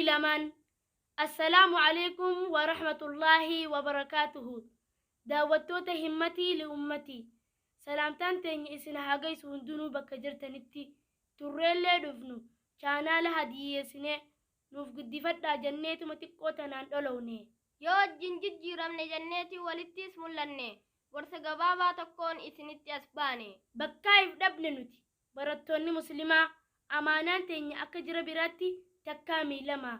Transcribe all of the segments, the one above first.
Quurii lamaan. Assalaamu Aleeykum Warahmatullaahi Wabarakaatuhu. Daawwattoota Himmatii li Ummatii. Salaamtaan teenya isin haa geessu hundinuu bakka jirtanitti. Turreellee dhufnu chaanaala hadiyyeessinee nuuf guddifadhaa janneetuma xiqqoo tanaan dholowne. Yoo wajjin jijjiiramne janneeti walittiis mul'anne. Gorsa gabaabaa tokkoon isinitti as baane. Bakkaa if dhabne nuti barattoonni muslimaa amaanaan teenya akka jira biraatti takkaa miilamaa.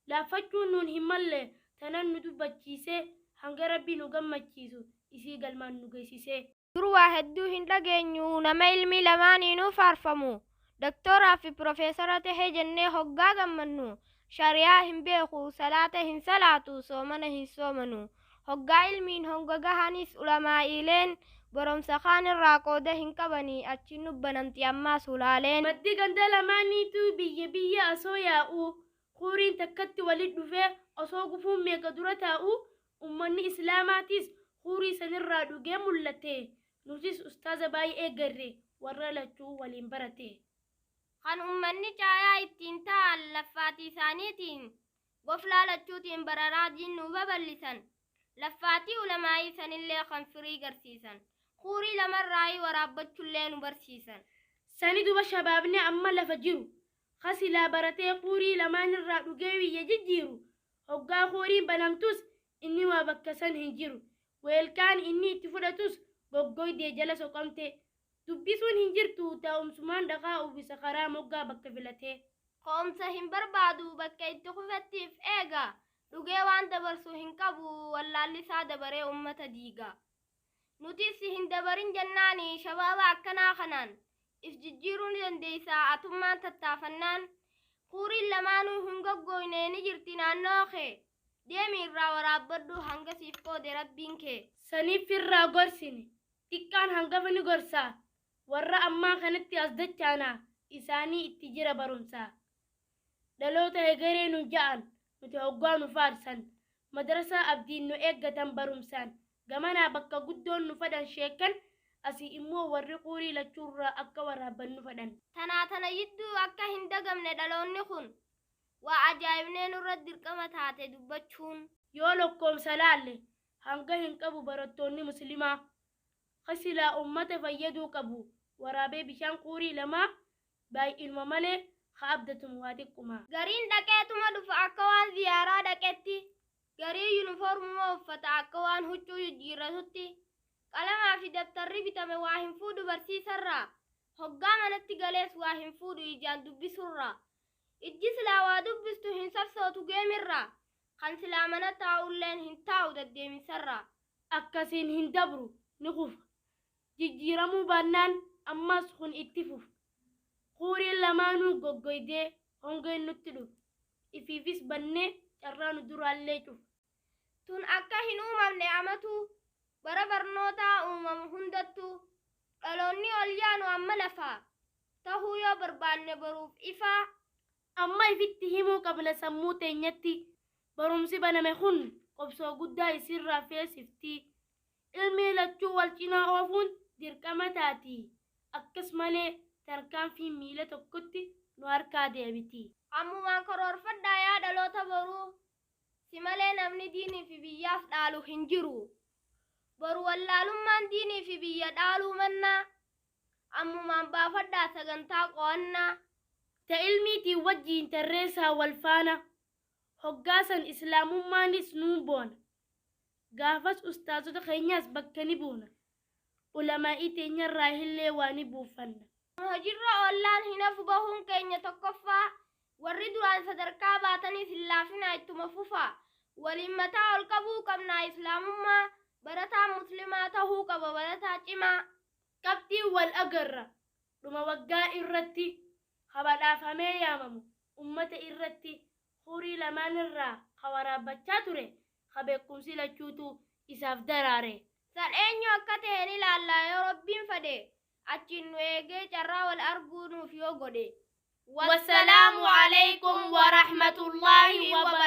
Laaffachuun nuun hin malle tanan nu dubbachiisee hanga Rabbi nu gammachiisu isii galmaan nu geessisee. Dur waa hedduu hin dhageenyu nama ilmii lamaaniinuu faarfamu. Doktooraa fi Pirofeesara tahe jennee hoggaa gammannu Shari'aa hin beeku, salaata hin salaatu, soomana hin soomanu. Hoggaa ilmiin honga gahanis ulamaa'iileen baromsa kaan irraa qooda hin qabani achiin nu banamti ammaas hulaaleen. Maddi ganda lamaaniituu biyya biyya asoo yaa'u Khuuriin takkatti wali dhufee osoo gufuun meeqa dura taa'u Ummanni Islaamaatis khuurii sanirraa dhugee mul'ate. Nutis ustaaza baay'ee garre warra lachuu waliin barate. Kan ummanni caayaa ittiin ta'an laffaatii isaaniitiin goflaa lachuutiin bararaa diin nuu babal'isan. Laffaatii ulamaa'ii sanillee kan firii garsiisan. Khuurii lamarraayii waraabbachullee nu barsiisan. Sani duba shabaabni amma lafa jiru ka silaa baratee khuurii lamaanirraa dhugee biyya jijjiiru Hoggaa khuuriin banamtus inni waa bakka san hin jiru. Weelkaan inni itti fudhatus goggoydee jala soqamte. Dubbisuun hin jirtu taa'umsumaan dhakaa uwwisa karaa moggaa bakka filatee. Ka'umsa hin barbaadu bakka itti kufetti if eega. Dhugee waan dabarsu hin qabu wallaallisaa dabaree ummata diiga. Nutis si hin dabarin jennaani shabaaba akkanaa kanaan if jijjiiruu ni dandeeysa atummaan tattaafannaan. Kuuriin lamaanuu hin goggooyne ni jirti naannawa kee. Deemi irraa waraabbadhu hanga siif qoode Rabbiin kee. Saniif firraa gorsine. Xiqqaan hangafa ni gorsaa. Warra ammaa kanatti as dachaanaa isaanii itti jira barumsaa. Dhaloota hegeree nun ja'an nuti hoggaa nu faarsan Madrasaa abdiin nu eeggatan barumsaan Gamanaa bakka guddoon nu fadhan sheekkan Asii immoo warri khuurii lachuurraa akka waraabbannu fadhan. Tanaa tana jidduu akka hin dagamne dhaloonni kun Waa ajaa'ibnee nurra dirqama taate dubbachuun. Yoo lokkoomsa laalle hanga hin qabu barattoonni muslimaa Ka silaa ummata fayyaduu qabu waraabee bishaan khuurii lamaa Baay'inuma malee ka abdatumu waa xiqquma. Gariin dhaqeetuma dhufa akka waan ziyaaraa dhaqetti, gariin yunifoormuma uffata akka waan huccuu jijjiirratutti, qalamaa fi dabtarri bitame waa hin fuudhu barsiisarraa, hoggaa manatti galees waa hin fuudhu ijaan dubbisurraa. Ijji silaa waa dubbistu hin sassootu geemirraa, kan silaa mana taa'ulleen hin taa'u deddeeminsarraa. Akkasiin hin dabru ni kufa. Jijjiiramuu baannaan ammas kun itti fufa. Khuuriin lamaanuu goggoydee hongeen nutti dhufa. Ifiifis bannee carraa nu duraallee cufa. Tun akka hin uumamne amatuu bara barnootaa uumamu hundattuu dhaloonni ol yaanu amma lafaa tahuu yoo barbaanne boruuf ifaa. Amma ifitti himuu qabna sammuu teenyatti barumsi baname kun qobsoo guddaa isirraa feesifti. Ilmii lachuu wal cinaa oofuun dirqama taati. Akkas malee tarkaanfiin miila tokkotti nu harkaa deebiti. Ammumaan karoorfadhaa yaa dhaloota boruu Si malee namni diinii fi biyyaaf dhaalu hin jiru. Boru wallaalummaan diinii fi biyya dhaaluu mannaa Ammumaan baafadhaa sagantaa qo'annaa. Ta ilmiitiin wajjiin tarreessaa wal faana Hoggaa san islaamummaanis nuun boona. Gaafas ustaazota keenyaas bakka ni buuna. Ulamaa'ii teenyarraahillee waa ni buufanna. Hojirra oollaan hin hafu bahuun keenya tokkoffaa Warri duraan sadarkaa baatanis hin laafinaa ittuma fufaa Waliin mataa ol qabuu qabnaa islaamummaa Barataan muslimaa tahuu qaba barataa cimaa. Qabxiin wal agarra dhuma waggaa irratti Ka badhaafamee yaamamu ummata irratti Khuurii lamaan irraa ka waraabbachaa ture, ka beekkumsi lachuutuu isaaf daraare. San eenyu akka tahe ni laalla yoo Rabbiin fadhe, achiin nu eegee carraa wal arguu nuuf yoo godhe. Wassalaamu Aleeykum Warahmatullaahi Wabarakaatuh.